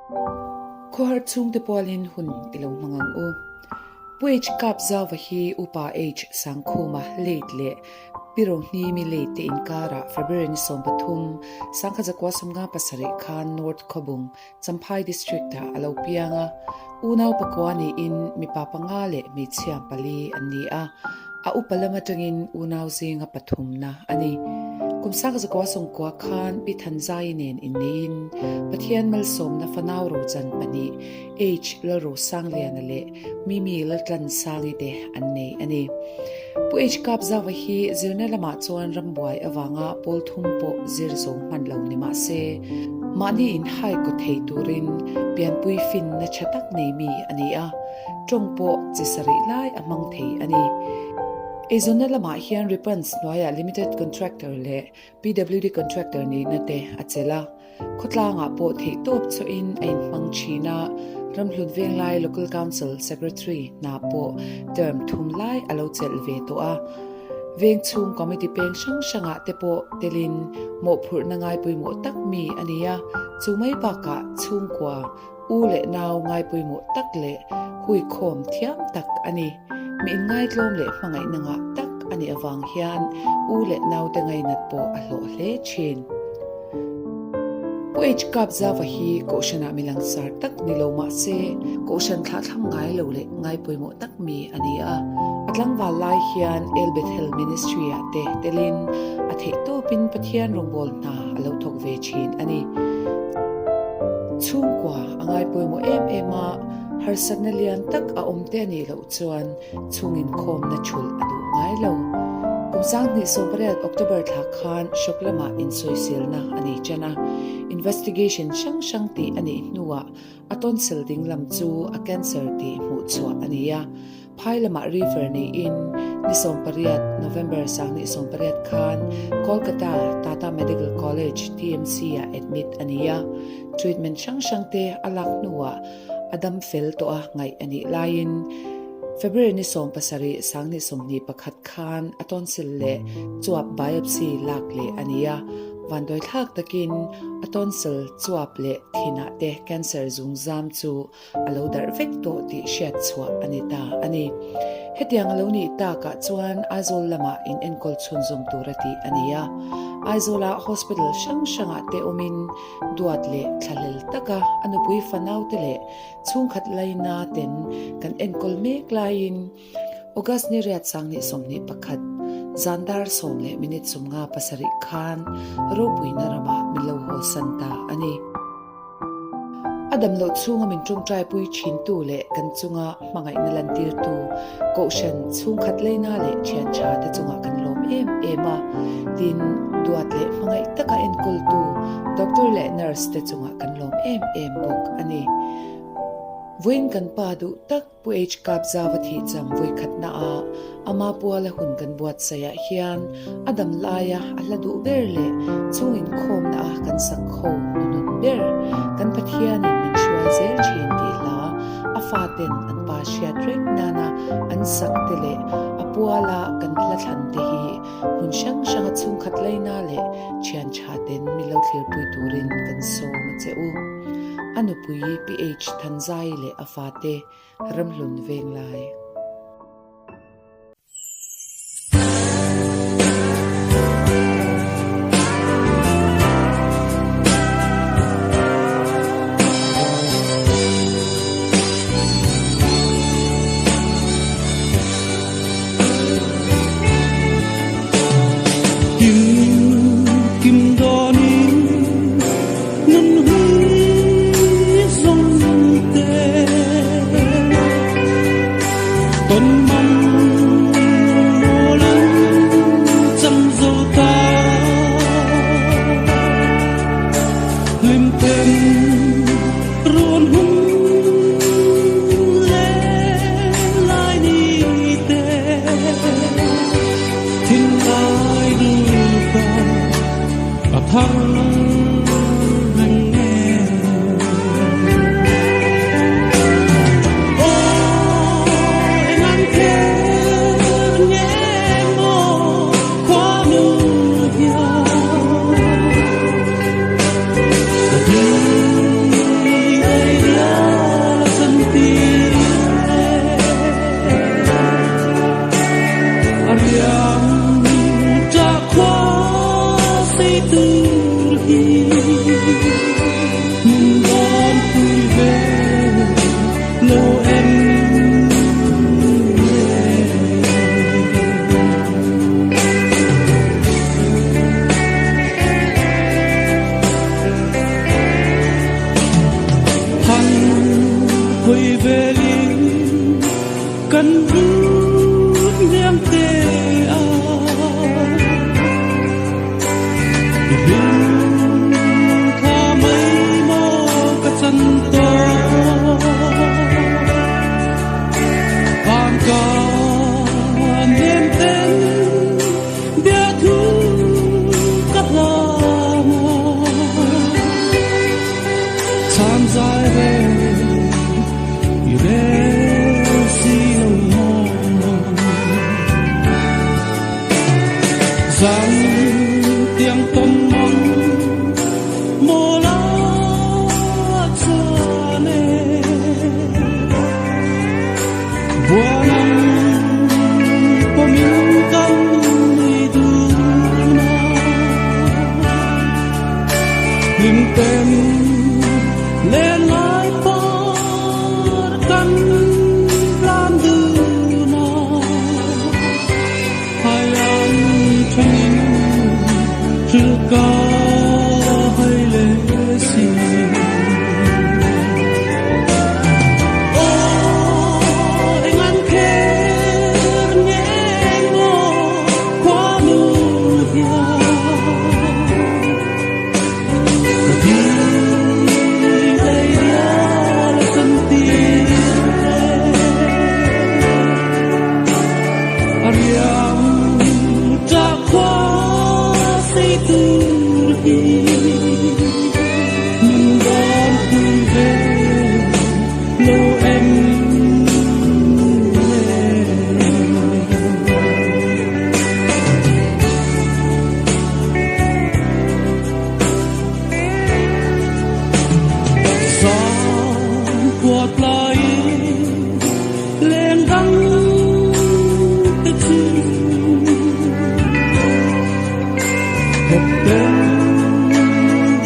Khawhar chhungte pualin hun i lo hmang ang u. Pu H Kap Zauva hi Upa H Sangkhuma late leh Pi Rohnimi late te inkarah February ni 13, 1957 khan North Khawbung, Champhai District-ah a lo piang a. Unau pakua niin mipa panga leh hmeichhia pali an ni a. A upa lam atangin unau zinga pathumna a ni. Kum 1900 sawmkua khan Pi Thanzai nen inneiin Pathian malsawmna fanau rochan pahnih H Lalrosangliana leh Mimi Laltlansangi te an nei a ni. Pu H Kapzauva hi zirna lamah chuan rambuai avanga pawl thum pawh zir zo hman lo ni mah se, mahni inhai kaw thei turin pianpui finna tha tak nei mi a ni a, tawng pawh chi sarih lai a hmang thei a ni. Eizawnna lamah hian Ripans hnuaiah Limited Contractor leh PWD Contractor nihna te a chelh a. Khawtlangah pawh theihtawp chawhin a inhmang thin a, Ramhlun Venglai Local Council Secretary hna pawh term thum lai a lo chelh ve tawh a. Veng chhung committee peng hrang hrangah te pawh telin mawhphurhna ngai pawimawh tak mi a ni a, chu mai bakah chhungkua, u leh nau ngai pawimawh tak leh huikhawm thiam tak a ni. Mi inngaitlawm leh hmangaihna ngah tak a nih avang hian u leh naute ngainat pawh a hlawh hle thin. Pu H Kapzava hi Kohhranah mi langsar tak ni lo mah se, Kohhran thlahthlam ngai lo leh ngai pawimawh tak mi a ni a. A tlangval lai hian El Bethel Ministry-ah te telin a theihtawpin Pathian rawngbâwl hna a lo thawk ve thin a ni. Chhungkua a ngai pawimawh em em a, harsatna lian tak a awm te a nih loh chuan chhung inkhawmna thulh a duh ngai lo. Kum 2018 October thla khan hrawk lamah insawiselna a nei tan a, investigation hrang hrang tih a nih hnuah a tonsil ding lam chu a cancer tih hmuh chhuah a ni a. Phai lamah refer niin ni 18 November 2018 khan Kolkata Tata Medical College, TMC, ah admit a ni a. Treatment hrang hrang te a lak hnuah a dam fel tawh a ngaih a nih laiin February ni 17 2021 khan a tonsil leh chuap biopsy lak leh a ni a. Vanduaithlak takin a tonsil chuap leh thinah te cancer zungzam chu a lo darh vek tawh tih hriat chhuah a ni ta a ni. Hetiang a lo nih takah chuan Aizawl lamah in enkawl chhunzawm tura tih a ni a. Aizawla hospital hrang hrangah te awmin duat leh thlahlel taka a nupui fanaute leh chhungkhat laina ten kan enkawl mek laiin August ni riat 2021, zan dar sawm leh minute 57 khan ropuina ramah min lo haw san ta a ni. A damloh chhunga min tawngtaipui thintu leh kan chunga hmangaihna lantirtu Kohhran chhungkhat leina leh thian tha te chungah kan lawm em em a. Tin, duat leh hmangaih taka enkawltu doctor leh nurse te chungah kan lawm em em bawk a ni. Vawiin kan pa duh tak Pu H Kapzava thihcham vawikhatna ah ama puala hun kan buatsaih ah hian a dam laia a hla duh ber leh chung inkhawmna a kan sak ho nunun ber kan Pathianin min hruai zel thin tih hla a faten an pa hriat reng nana an sak te leh a puala kan hla thlan te hi hmun hrang hranga chhungkhat laina leh thian tha ten mi lo thlirpui turin kan sawm a che u. A nupui Pi H Thanzai leh a fate Ramhlun Venglai. hi min dawn pui ve lo em le. Han hawi velin kan lut liam te a, i hlim tha mai maw ka chan tawh. Van ka nem ten biathu ka hlan a, chan zai reng i rel si lo maw. Zan tiang tawn mang maw la chuan e, buanang pawmin kan nui dun a, hlim ten len lai par kan tlan dun a, hai an thangin thil ka hai le si. Aw eng an kher nge maw khuanu hian ka dil lei rial a chan tir le. A riang ṭah khua sei tur hi min dawn pui ve lo em le. Zan kuat laiin leng dang te chu kawp ten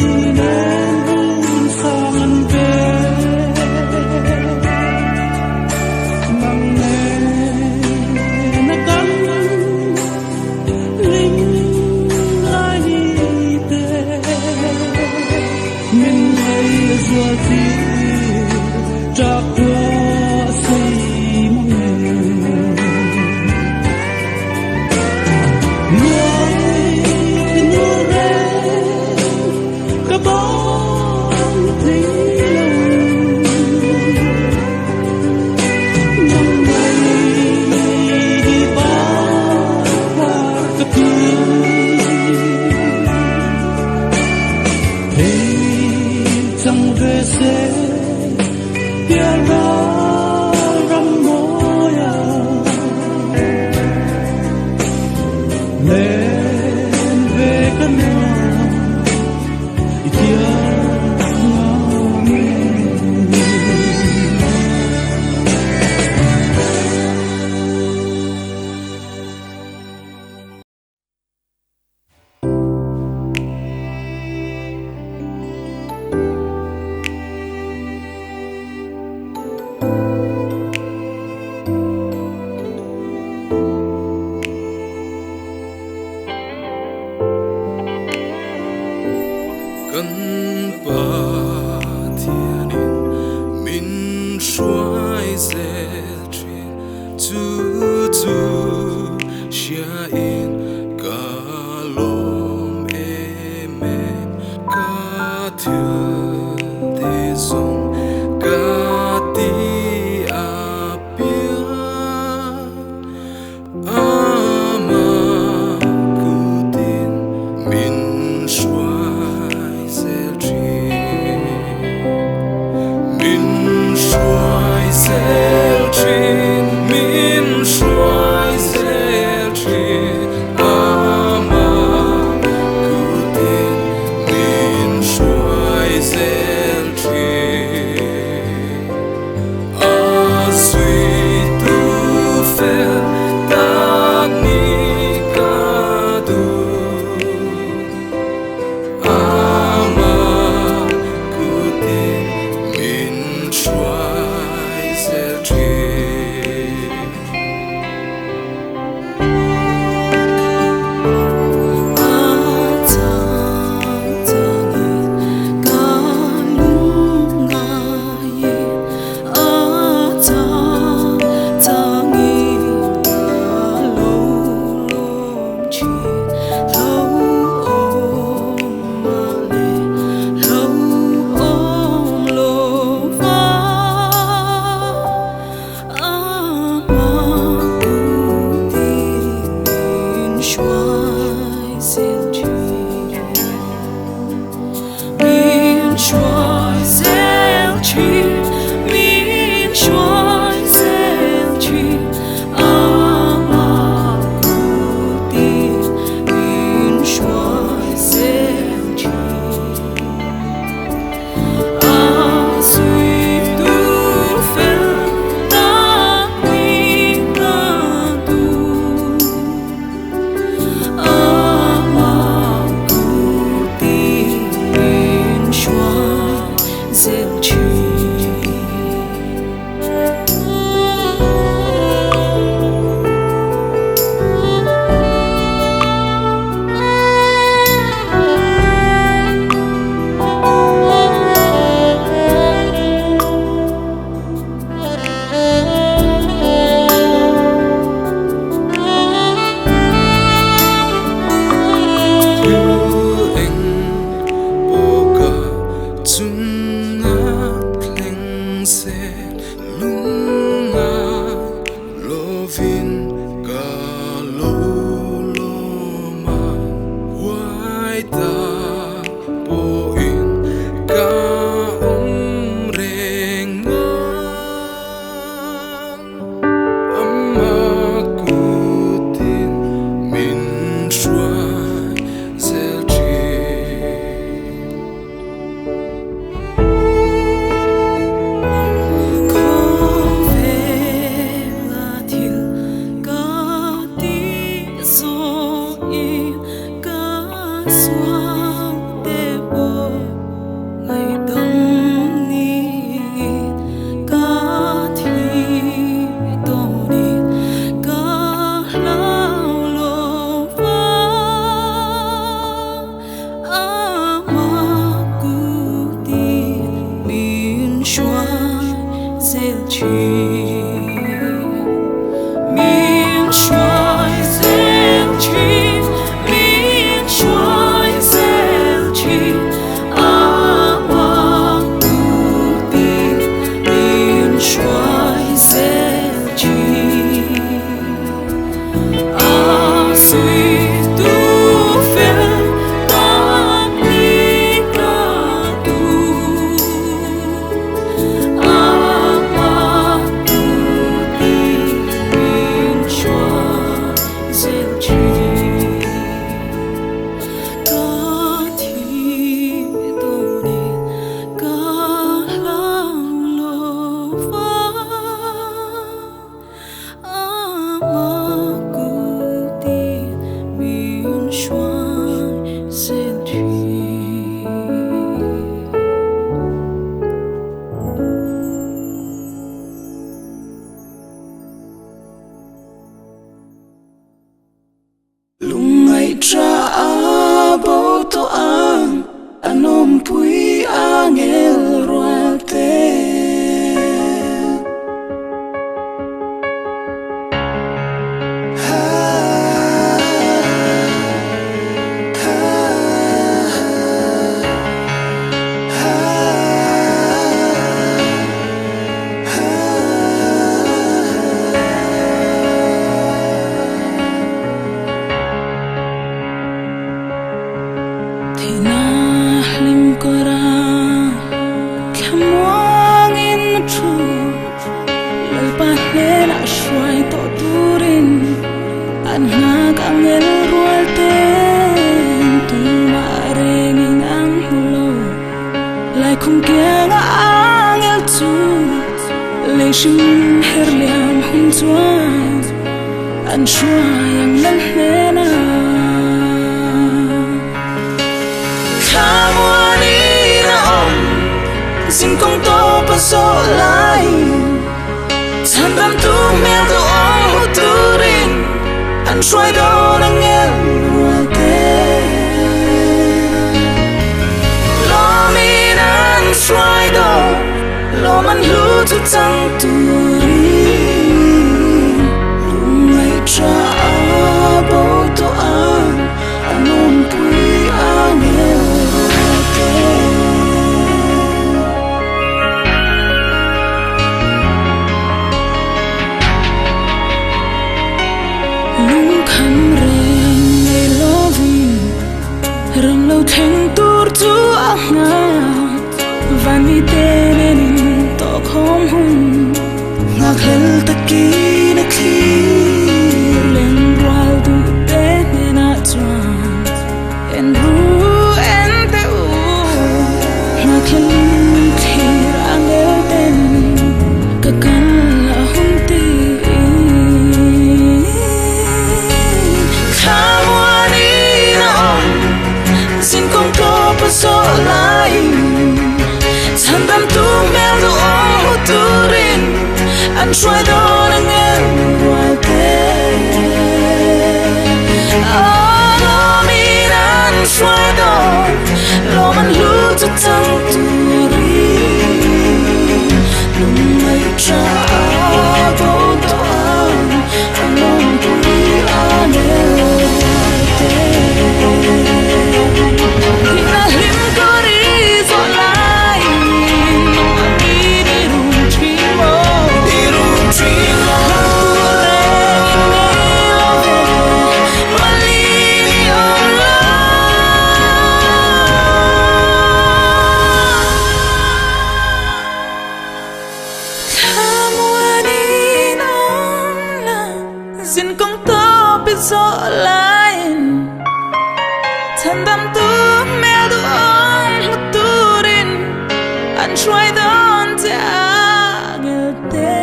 dui nen run sang an ve. Nang nen a kan lim lai ni te min ngei zual chi chak tua sei mang e. Luai nu re ka bang thei lo, nang ngei di ba har ka tu. Thei chang ve se pial ral ram mawi a, len ve ka nuam i tiang ngam e. Kan Pathianin min hruai zel thin, chu chu hriain ka lawm em em, ka thil te zawng ka ti apiang ama kutin min hruai zel thin. Min hruai zel thin, min hruai zel thin, ama kutin min hruai zel. Khum kianga angel chu lei hring her liam hun chuan an hruai ang lal hnena. Thlamuanin a awm zingkawng tawp a zawh laiin chhandamtu hmel duhawm hmu turin an hruai dawn angel rual te. Lawmin an hruai dawn lawm an hlu chu chang turin lungngaih tha a bo tawh ang an awmpui angel rual te. Lungkham reng nei lovin ram lo thleng tur chu a nghak Van mi te nen in tawh khawm hun nghakhlel takin a thlir Leng rual duh te hnenah chuan en ru en teh u Nghakhlel in thlir a ngel ten ka kal a hun tiin Thlamuanin a awm zingkawng tawp a zawh laiin Chhandamtu hmel duhawm hmu turin an hruai dawn a ngel rual te. Aw lawmin an hruai dawn lawm an hlu chu chang turin lungngaih tha a bo tawh ang a lawmpui a ngel rual te. Thihna hlim ka ri zawh laiin a mi ni rum thin maw? Ni rum thin maw? Hlauh tur reng in nei lo ve, Malin i awm lo. Thlamuanin awm la. Zin kawng tawp i zawh laiin chhandamtu hmel duhawm hmu turin an hruai dawn che a ngel te.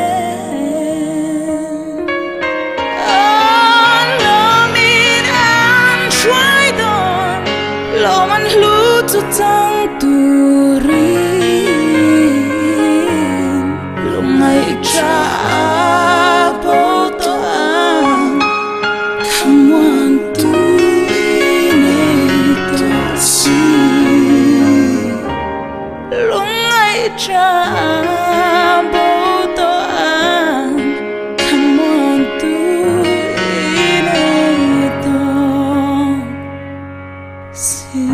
Aw lawmin an hruai dawn lawm an hlu chu chang turin lungngaih tha a bo tawh ang thlamuan tui nei tawh si lungngaih tha a bo tawh ang thlamuan tui nei tawh si.